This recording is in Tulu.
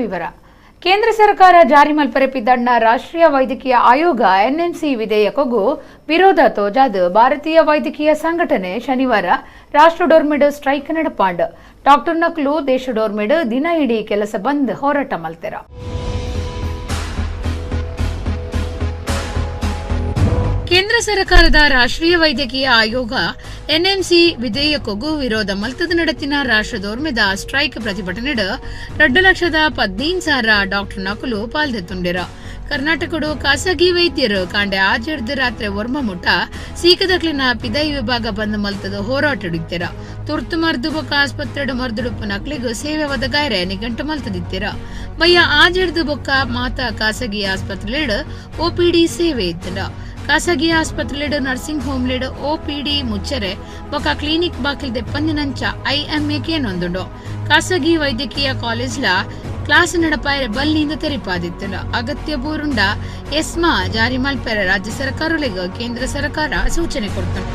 ವಿವರ. ಕೇಂದ್ರ ಸರ್ಕಾರ ಜಾರಿ ಮಲ್ಪರೆ ಪಿದಣ್ಣ ರಾಷ್ಟ್ರೀಯ ವೈದ್ಯಕೀಯ ಆಯೋಗ ಎನ್ಎಂಸಿ ವಿಧೇಯಕಗೂ ವಿರೋಧ ತೋಜಾದ್ ಭಾರತೀಯ ವೈದ್ಯಕೀಯ ಸಂಘಟನೆ ಶನಿವಾರ ರಾಷ್ಟ್ರ ಡೋರ್ಮೆಡ್ ಸ್ಟ್ರೈಕ್ ನಡಪಾಂಡ್. ಡಾಕ್ಟರ್ ನಕ್ಲು ದೇಶ ಡೋರ್ಮೆಡ್ ದಿನ ಇಡೀ ಕೆಲಸ ಬಂದ್ ಹೋರಾಟ ಮಲ್ತೆರ. ಕೇಂದ್ರ ಸರ್ಕಾರದ ರಾಷ್ಟ್ರೀಯ ವೈದ್ಯಕೀಯ ಆಯೋಗ ಎನ್ಎಂಸಿ ವಿಧೇಯಕಗೂ ವಿರೋಧ ಮಲ್ತದ ನಡತಿನ ರಾಷ್ಟ್ರದೋರ್ಮೆದ ಸ್ಟ್ರೈಕ್ ಪ್ರತಿಭಟನೆಡ್ 2,15,000 ಡಾಕ್ಟರ್ ನಕಲು ಪಾಲ್ದೆತ್ತುಂಡಿರ. ಕರ್ನಾಟಕಡು ಖಾಸಗಿ ವೈದ್ಯರು ಕಾಂಡೆ ಆಜೆರ್ದ್ ರಾತ್ರಿ ಒರ್ಮ ಮುಟ್ಟ ಸೀಕದಕ್ಲಿನ ಪಿದೈ ವಿಭಾಗ ಬಂದ್ ಮಲ್ತದ ಹೋರಾಟ ಹಿಡಿತೀರ. ತುರ್ತು ಮರ್ದು ಬೊಕ್ಕ ಆಸ್ಪತ್ರೆಡು ಮರ್ದುಡುಪ್ಪು ನಕ್ಲಿಗ್ ಸೇವೆ ಒದಗಾಯರೆ ನಿಗಂಟು ಮಲ್ತದಿತ್ತೀರ. ಬಯ್ಯ ಆಜೆರ್ದ್ ಬೊಕ್ಕ ಮಾತಾ ಖಾಸಗಿ ಆಸ್ಪತ್ರೆಲೆಡ್ ಓಪಿಡಿ ಸೇವೆ ಇತ್ತಂಡ. ಖಾಸಗಿ ಆಸ್ಪತ್ರೆಲೆಡ್ ನರ್ಸಿಂಗ್ ಹೋಮ್ಲೆಡ್ ಓಪಿಡಿ ಮುಚ್ಚರೆ ಬೊಕ್ಕ ಕ್ಲಿನಿಕ್ ಬಾಕಿಲ್ ದೆಪ್ಪಂದಿನಂಚ ಐಎಂಎ ಕೇನೊಂದುಂಡು. ಖಾಸಗಿ ವೈದ್ಯಕೀಯ ಕಾಲೇಜ್ಲ ಕ್ಲಾಸ್ ನಡಪಾಯರೆ ಬಲ್ಲಿಂದ ತೆರಿಪಾದಿತ್ತಂಡ. ಅಗತ್ಯ ಬೂರುಂಡ ಎಸ್ಮಾ ಜಾರಿ ಮಲ್ಪೆರೆ ರಾಜ್ಯ ಸರ್ಕಾರಗಳಿಗೆ ಕೇಂದ್ರ ಸರ್ಕಾರ ಸೂಚನೆ ಕೊಡ್ತಂಡು.